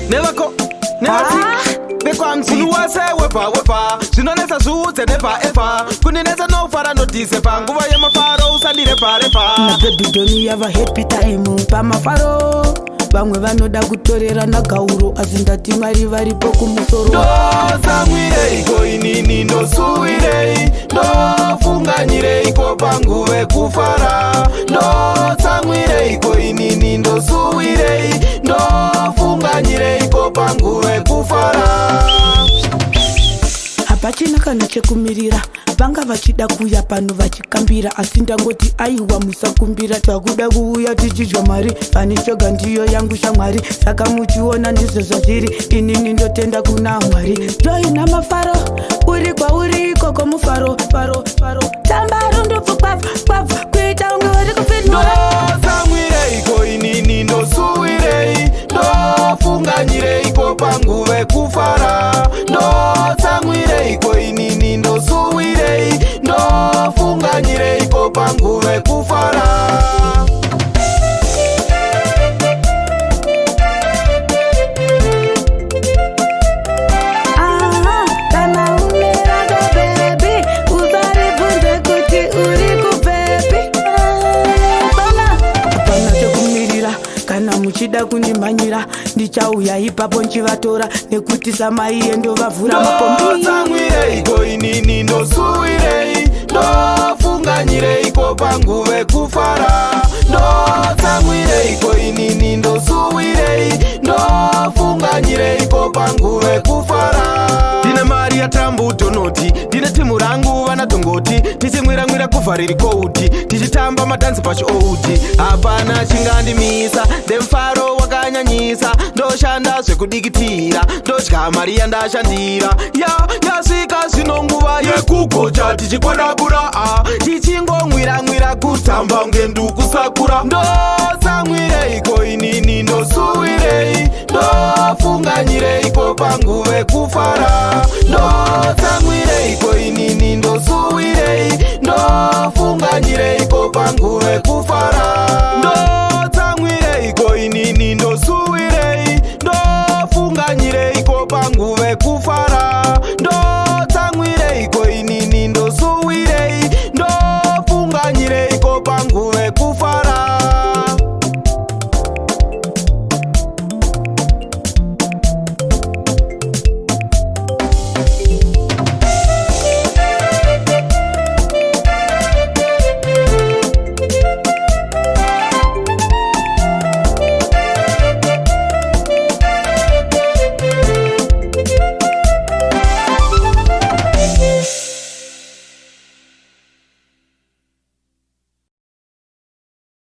Nevako nevati vekwamzi. Munhu wese webva webva, zvinonetsa zviudze never ever. Kundinetsa nofara nodhisefa, nguva yemafaro usandirefarefa. Nababy doni yava happy time pamafaro. Vamwe vanoda kutorera nagauro, asi ndati Mwari varipo kumusoro. Ndotsamwireiko inini, ndosuwirei, ndofunganyireiko panguva yekufara? Ndotsamwireiko inini, ndosuwirei, ndofunganyireiko panguva yekufara? Hapachina kana chekumirira. Vanga vachida kuuya pano vachikambira, asi ndangoti aiwa, musakumbira. Takuda kuuya tichidya mari. Van Choga ndiyo yangu shamwari, saka muchiona ndizvo zvazviri. Inini ndotenda kuna Mwari. Joina mafaro, uri kwauri ikoko, mufaro faro faro. Tamba rundupfu kwabvu kwabvu, kuita unge uri kupindura. Ndotsamwireiko inini, ndosuwirei, ndofunganyireiko panguva yekufara? Ndotsamwireiko inini, ndosuwirei, ndofunganyireiko panguva yekufara? Aha, kana une rako baby, usaribvunze kuti uri kubvepi. Hapana, hapana chekumirira. Kana muchida kundimhanyira, ndichauya ipapo nchivatora, nekuti samaiye ndovavhura mapombi. Ndotsamwireiko inini, ndosuwirei, ndofunganyireiko panguva yekufara? Ndotsamwireiko inini, ndosuwirei, ndofunganyireiko panguva yekufara? Ndine mari yaTrump Donald, ndine timu rangu vanadhongoti, tichimwiramwira kuvhariri kouti, tichitamba madhanzi pachioudi. Hapana chingandimisa, ndemufaro wakanyanyisa. Ndoshanda zvekudikitira, ndodya mari yandashandira. Ya yasvika zvino nguva yekugocha, tichikwadabura a, tichingomwiramwira, kutamba kunge ndukusakura. Ndotsamwireiko inini, ndosuwirei, ndofunganyireiko panguva yekufara? Ndotsamwireiko inini, ndosuwirei, ndofunganyireiko panguva yekufara?